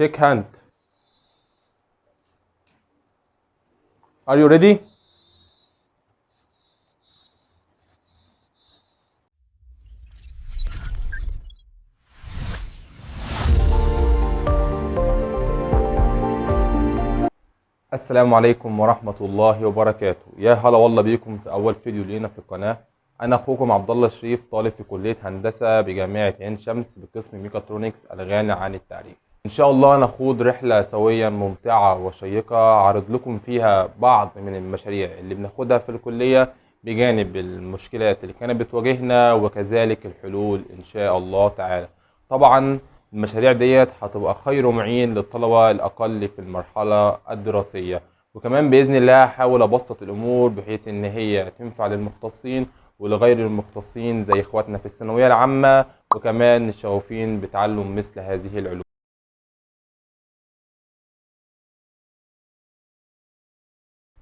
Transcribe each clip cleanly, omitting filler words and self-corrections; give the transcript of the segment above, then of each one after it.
Shake hand. Are you ready؟ السلام عليكم ورحمة الله وبركاته. يا هلا والله بيكم في أول فيديو لينا في القناة. أنا أخوكم عبد الله الشريف، طالب في كلية هندسة بجامعة عين شمس بقسم ميكاترونكس الغني عن التعريف. إن شاء الله نخوض رحلة سويا ممتعة وشيقة، أعرض لكم فيها بعض من المشاريع اللي بناخدها في الكلية بجانب المشكلات اللي كانت بتواجهنا وكذلك الحلول إن شاء الله تعالى. طبعا المشاريع ديت هتبقى خير معين للطلبة الأقل في المرحلة الدراسية، وكمان بإذن الله هحاول أبسط الأمور بحيث إن هي تنفع للمختصين ولغير المختصين زي إخواتنا في الثانوية العامة، وكمان الشغوفين بتعلم مثل هذه العلوم.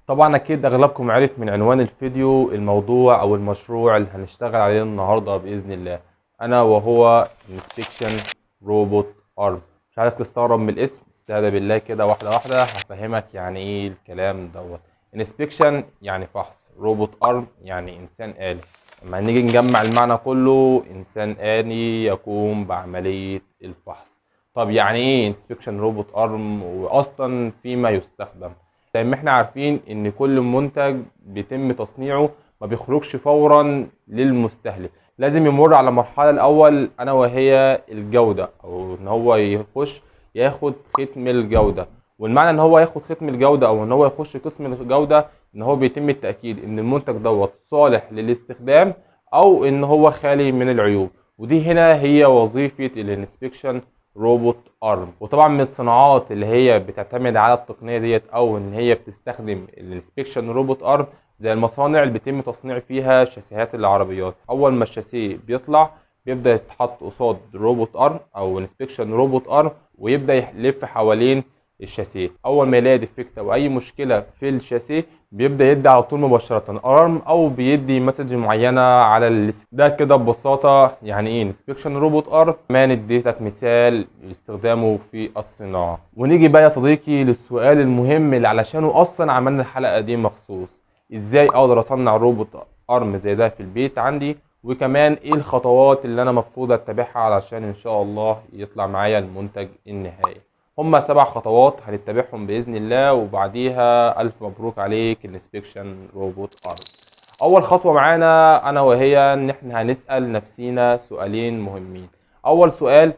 طبعا أكيد أغلبكم عرف من عنوان الفيديو الموضوع أو المشروع اللي هنشتغل عليه النهاردة بإذن الله، أنا وهو Inspection Robot Arm. مش عارف تستغرب من الاسم، استهدى بالله كده واحدة واحدة هفهمك يعني ايه الكلام دوت. Inspection يعني فحص، Robot Arm يعني إنسان آلي. لما نيجي نجمع المعنى كله، إنسان آلي يقوم بعملية الفحص. طب يعني ايه Inspection Robot Arm وأصلا فيما يستخدم؟ زي ما احنا عارفين ان كل منتج بيتم تصنيعه ما بيخرجش فورا للمستهلك، لازم يمر على مرحلة الأول أنا وهي الجودة، أو إن هو يخش ياخد ختم الجودة. والمعنى إن هو ياخد ختم الجودة أو إن هو يخش قسم الجودة إن هو بيتم التأكيد إن المنتج دوت صالح للاستخدام أو إن هو خالي من العيوب. ودي هنا هي وظيفة ال inspection robot arm. وطبعا من الصناعات اللي هي بتعتمد على التقنية ديت أو إن هي بتستخدم ال inspection robot arm زي المصانع اللي بيتم تصنيع فيها شاسيهات العربيات. اول ما الشاسيه بيطلع بيبدا يتحط قصاد robot arm او inspection robot arm ويبدا يلف حوالين الشاسيه. اول ما يلاقي defect او اي مشكلة في الشاسيه بيبدا يدي على طول مباشرة alarm او بيدي message معينة على السكرين. ده كده ببساطة يعني ايه inspection robot arm. كمان اديتك مثال لاستخدامه في الصناعة. ونيجي بقى يا صديقي للسؤال المهم اللي علشانه اصلا عملنا الحلقة دي مخصوص، ازاي اقدر اصنع robot arm زي ده في البيت عندي، وكمان ايه الخطوات اللي انا المفروض اتبعها علشان ان شاء الله يطلع معايا المنتج النهائي. هما 7 خطوات هنتبعهم باذن الله، وبعديها الف مبروك عليك ال inspection robot arm. اول خطوة معانا انا وهي ان احنا هنسال نفسينا سؤالين مهمين. اول سؤال،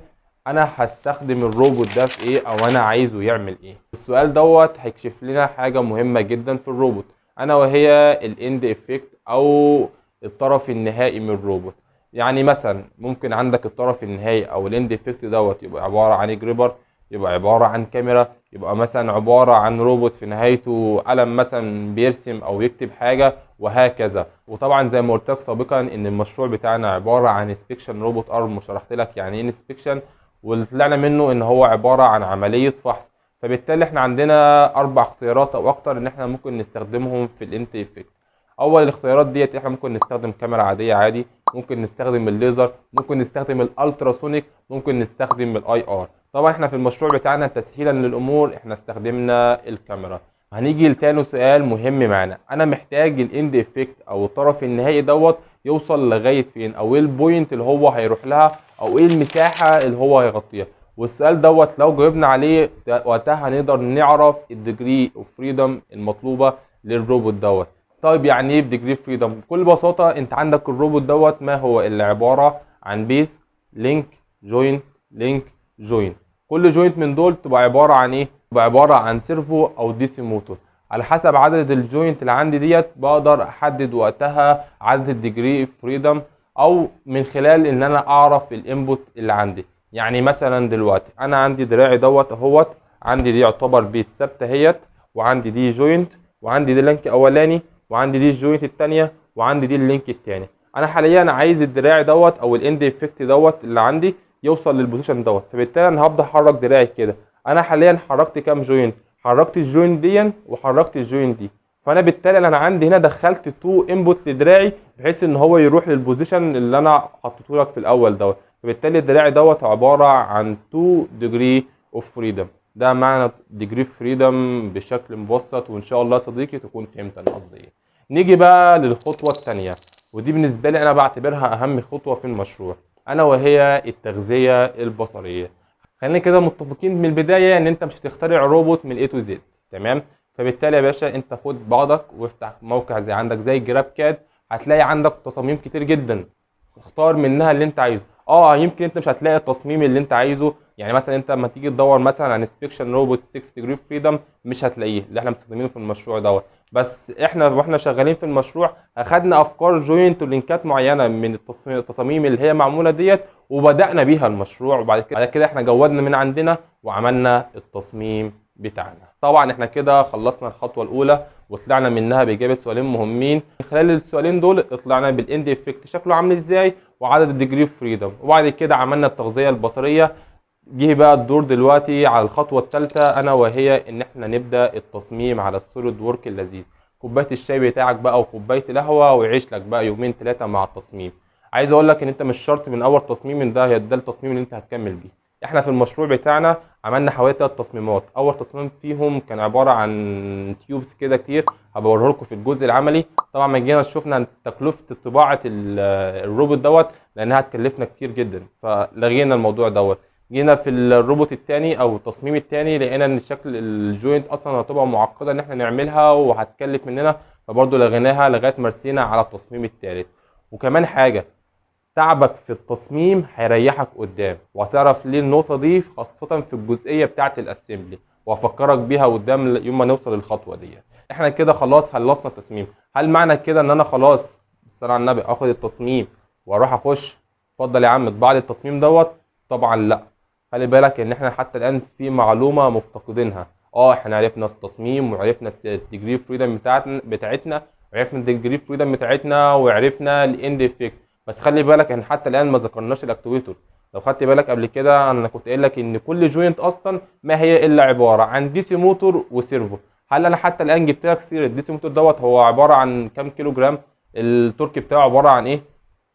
انا هستخدم الروبوت ده في ايه، او انا عايزه يعمل ايه؟ السؤال دوت هيكشف لنا حاجة مهمة جدا في الروبوت، انا وهي ال end effect او الطرف النهائي من الروبوت. يعني مثلا ممكن عندك الطرف النهائي او ال end effect دوت يبقى عبارة عن gripper، يبقى عبارة عن كاميرا، يبقى مثلا عبارة عن روبوت في نهايته قلم مثلا بيرسم او يكتب حاجة، وهكذا. وطبعا زي ما قلت لك سابقا ان المشروع بتاعنا عبارة عن inspection robot arm، وشرحت لك يعني ايه inspection، واللي طلعنا منه ان هو عبارة عن عملية فحص. فبالتالي احنا عندنا 4 اختيارات او اكتر ان احنا ممكن نستخدمهم في ال end effect. اول الاختيارات ديت احنا ممكن نستخدم كاميرا عادية عادي، ممكن نستخدم الليزر، ممكن نستخدم ال ultrasonic، ممكن نستخدم ال IR. طبعا احنا في المشروع بتاعنا تسهيلا للامور احنا استخدمنا الكاميرا. هنيجي لتاني سؤال مهم معانا، انا محتاج ال end effect او الطرف النهائي دوت يوصل لغاية فين، او ايه ال point اللي هو هيروح لها، او ايه المساحة اللي هو هيغطيها. والسؤال دوت لو جاوبنا عليه وقتها هنقدر نعرف ال degree of freedom المطلوبة للروبوت دوت. طيب يعني ايه degree freedom؟ بكل بساطة انت عندك الروبوت دوت ما هو الا عبارة عن base link joint link joint. كل joint من دول تبقى عبارة عن ايه؟ تبقى عبارة عن servo او DC motor. على حسب عدد ال joint اللي عندي ديت بقدر احدد وقتها عدد ال degree freedom، او من خلال ان انا اعرف ال input اللي عندي. يعني مثلا دلوقتي انا عندي دراعي دوت اهوت، عندي دي يعتبر base ثابتة اهيت، وعندي دي joint، وعندي دي link اولاني، وعندي دي ال joint الثانية، وعندي دي ال link الثاني. انا حاليا عايز الدراع دوت او ال end effect دوت اللي عندي يوصل لل position دوت، فبالتالي انا هبدا احرك دراعي كده. انا حاليا حركت كام joint؟ حركت ال joint دي وحركت ال joint دي، فانا بالتالي انا عندي هنا دخلت 2 input لدراعي بحيث ان هو يروح لل position اللي انا حطيته لك في الاول دوت. فبالتالي الدراع دوت عبارة عن 2 degree of freedom. ده معنى degree freedom بشكل مبسط، وان شاء الله يا صديقي تكون فهمت انا قصدي ايه. نيجي بقى للخطوة الثانيه، ودي بالنسبة لي انا بعتبرها اهم خطوة في المشروع، الا وهي التغذية البصريه. خلينا كده متفقين من البداية ان انت مش هتخترع روبوت من A to Z، تمام؟ فبالتالي يا باشا انت خد بعضك وافتح موقع زي عندك زي GrabCAD، هتلاقي عندك تصاميم كتير جدا، اختار منها اللي انت عايزه. يمكن انت مش هتلاقي التصميم اللي انت عايزه، يعني مثلا انت لما تيجي تدور مثلا عن inspection robot 6 degree freedom مش هتلاقيه اللي احنا مستخدمينه في المشروع دوت. بس احنا واحنا شغالين في المشروع اخدنا افكار joint ولينكات معينة من التصاميم اللي هي معمولة ديت، وبدانا بيها المشروع، وبعد كده احنا جودنا من عندنا وعملنا التصميم بتاعنا. طبعا احنا كده خلصنا الخطوة الاولى وطلعنا منها باجابة سؤالين مهمين. خلال السؤالين دول طلعنا بال end effect شكله عامل ازاي وعدد ال degree freedom، وبعد كده عملنا التغذية البصريه. جه بقى الدور دلوقتي على الخطوة الثالثه، انا وهي ان احنا نبدا التصميم على ال SolidWorks اللذيذ. كوباية الشاي بتاعك بقى وكوبايه القهوه، وعيش لك بقى يومين 3 مع التصميم. عايز اقول لك ان انت مش شرط من اول تصميم ان ده هي ده التصميم اللي انت هتكمل بيه. احنا في المشروع بتاعنا عملنا حوالي 3 تصميمات. اول تصميم فيهم كان عبارة عن tubes كده كتير، هبوريه لكم في الجزء العملي. طبعا ما جينا شفنا تكلفة طباعه الروبوت دوت لانها هتكلفنا كتير جدا، فلغينا الموضوع دوت. جينا في الروبوت الثاني او التصميم الثاني لقينا ان شكل ال joint اصلا هتبقى معقدة ان احنا نعملها وهتكلف مننا، فبرضه لغيناها لغاية ما رسينا على التصميم الثالث. وكمان حاجة، تعبك في التصميم هيريحك قدام، وهتعرف ليه النقطة دي خاصة في الجزئية بتاعه ال assembly، وهفكرك بيها قدام يوم ما نوصل للخطوة دي. احنا كده خلاص خلصنا التصميم. هل معنى كده ان انا خلاص بالصلاة على النبي اخد التصميم واروح اخش اتفضل يا عم اطبع لي التصميم دوت؟ طبعا لا. خلي بالك ان احنا حتى الان في معلومة مفتقدينها. احنا عرفنا التصميم وعرفنا ال degree freedom بتاعتنا، وعرفنا ال degree freedom بتاعتنا، وعرفنا ال end effect، بس خلي بالك ان حتى الان ما ذكرناش ال actuator. لو خدت بالك قبل كده انا كنت قايل لك ان كل joint اصلا ما هي الا عبارة عن DC motor و servo. هل انا حتى الان جبت لك سيره ال DC motor دوت هو عبارة عن كام كيلو جرام، ال torque بتاعه عبارة عن ايه؟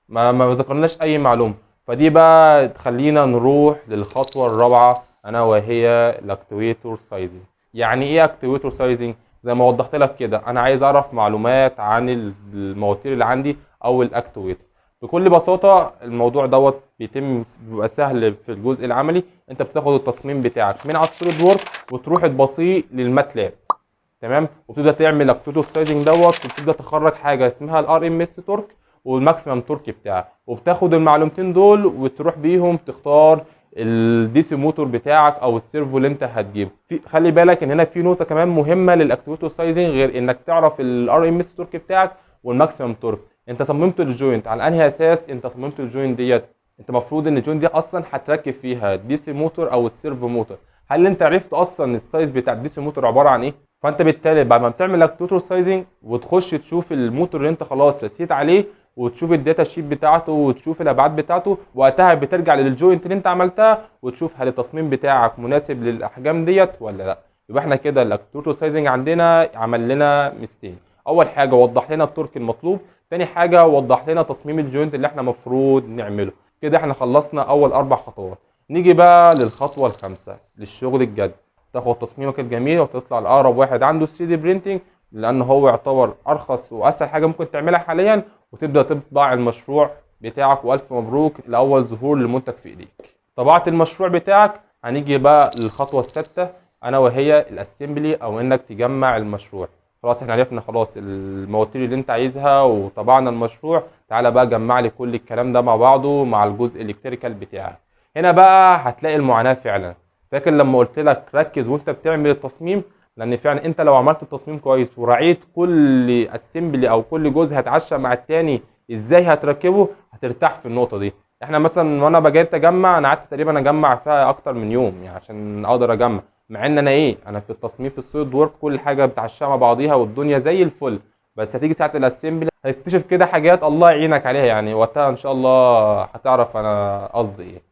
ما ذكرناش اي معلومة. فدي بقى تخلينا نروح للخطوة الرابعة، انا وهي ال actuator sizing. يعني ايه actuator sizing؟ زي ما وضحت لك كده انا عايز اعرف معلومات عن المواتير اللي عندي او ال actuator. بكل بساطة الموضوع دوت بيبقى سهل في الجزء العملي. انت بتاخد التصميم بتاعك من على ال SolidWorks وتروح تبصيه لل MATLAB، تمام، وبتبدا تعمل actuator sizing دوت، وبتبدا تخرج حاجة اسمها ال RMS torque وال maximum torque بتاعك، وبتاخد المعلومتين دول وتروح بيهم تختار ال DC motor بتاعك او ال servo اللي انت هتجيبه. خلي بالك ان هنا في نقطة كمان مهمة لل actuator sizing غير انك تعرف ال RMS torque بتاعك وال maximum torque. انت صممت ال joint على انهي اساس؟ انت صممت ال joint ديت، انت المفروض ان ال joint دي اصلا هتركب فيها ال DC motor او ال servo motor. هل انت عرفت اصلا ال size بتاع ال DC motor عبارة عن ايه؟ فانت بالتالي بعد ما بتعمل actuator sizing وتخش تشوف الموتور اللي انت خلاص رسيت عليه وتشوف ال data sheet بتاعته وتشوف الابعاد بتاعته، وقتها بترجع لل joint اللي انت عملتها وتشوف هل التصميم بتاعك مناسب للاحجام ديت ولا لا. يبقى احنا كده ال actuator sizing عندنا عمل لنا ميزتين. اول حاجة وضح لنا ال torque المطلوب، تاني حاجة وضح لنا تصميم ال joint اللي احنا المفروض نعمله. كده احنا خلصنا اول 4 خطوات. نيجي بقى للخطوة الخامسة، للشغل الجد. تاخد تصميمك الجميل وتطلع لاقرب واحد عنده 3D printing، لان هو يعتبر ارخص واسهل حاجة ممكن تعملها حاليا، وتبدا تطبع المشروع بتاعك. والف مبروك لاول ظهور للمنتج في ايديك. طبعت المشروع بتاعك. هنيجي بقى للخطوة السادسة، انا وهي ال assembly او انك تجمع المشروع. خلاص احنا عرفنا خلاص المواتير اللي انت عايزها وطبعنا المشروع، تعالى بقى جمع لي كل الكلام ده مع بعضه مع الجزء ال electrical بتاعك. هنا بقى هتلاقي المعاناة فعلا. فاكر لما قلت لك ركز وانت بتعمل التصميم؟ لان فعلا انت لو عملت التصميم كويس وراعيت كل assembly او كل جزء هتعشى مع التاني ازاي هتركبه، هترتاح في النقطة دي. احنا مثلا وانا بجيت اجمع، انا قعدت تقريبا اجمع فيها اكتر من يوم عشان اقدر اجمع، مع ان انا ايه، انا في التصميم في ال SolidWorks كل حاجة بتعشى مع بعضيها والدنيا زي الفل، بس هتيجي ساعة ال assembly هتكتشف كده حاجات الله يعينك عليها، وقتها ان شاء الله هتعرف انا قصدي ايه.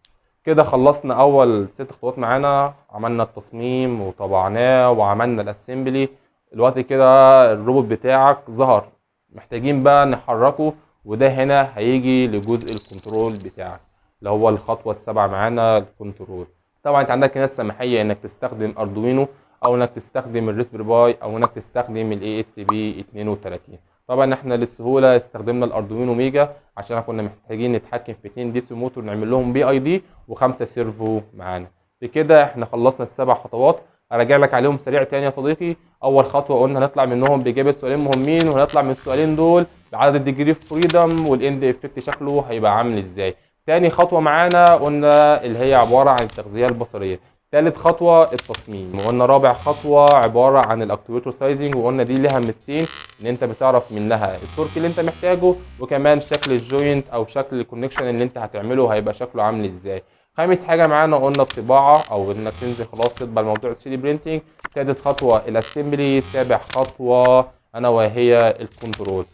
كده خلصنا اول 6 خطوات معانا، عملنا التصميم وطبعناه وعملنا ال assembly. الوقت كده الروبوت بتاعك ظهر، محتاجين بقى نحركه، وده هنا هيجي لجزء ال control بتاعك اللي هو الخطوة السابعة معانا، ال control. طبعا انت عندك هنا السماحيه انك تستخدم Arduino، او انك تستخدم ال Raspberry Pi، او انك تستخدم ال ESP 32. طبعا احنا للسهوله استخدمنا ال Arduino Mega عشان كنا محتاجين نتحكم في 2 DC motor نعمل لهم PID وخمسة servo معانا. بكده احنا خلصنا السبع خطوات. اراجع لك عليهم سريع تاني يا صديقي. اول خطوة قلنا هنطلع منهم باجابة سؤالين مهمين، وهنطلع من السؤالين دول بعدد ال degree freedom وال end effect شكله هيبقى عامل ازاي. تاني خطوة معانا قلنا اللي هي عبارة عن التغذية البصريه. تالت خطوة التصميم، وقلنا رابع خطوة عبارة عن ال actuator sizing، وقلنا دي لها ميزتين، ان انت بتعرف منها ال torque اللي انت محتاجه، وكمان شكل ال joint او شكل ال connection اللي انت هتعمله هيبقى شكله عامل ازاي. خامس حاجة معانا قلنا الطباعه، او انك تنزل خلاص تطبع الموضوع 3D printing. سادس خطوة ال assembly. سابع خطوة انا وهي ال control.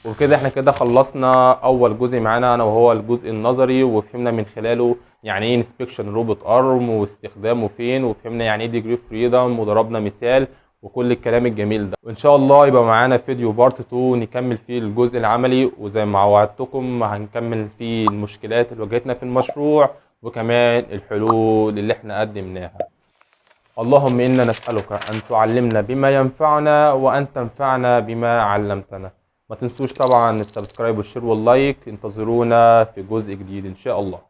وكده احنا كده خلصنا اول جزء معانا انا وهو الجزء النظري، وفهمنا من خلاله يعني ايه inspection robot arm واستخدامه فين، وفهمنا يعني ايه degree freedom وضربنا مثال وكل الكلام الجميل ده. وان شاء الله يبقى معانا فيديو part 2 نكمل فيه الجزء العملي، وزي ما وعدتكم هنكمل فيه المشكلات اللي واجهتنا في المشروع وكمان الحلول اللي احنا قدمناها. اللهم إنا نسألك أن تعلمنا بما ينفعنا وأن تنفعنا بما علمتنا. ما تنسوش طبعا ال subscribe وال share وال like. انتظرونا في جزء جديد إن شاء الله.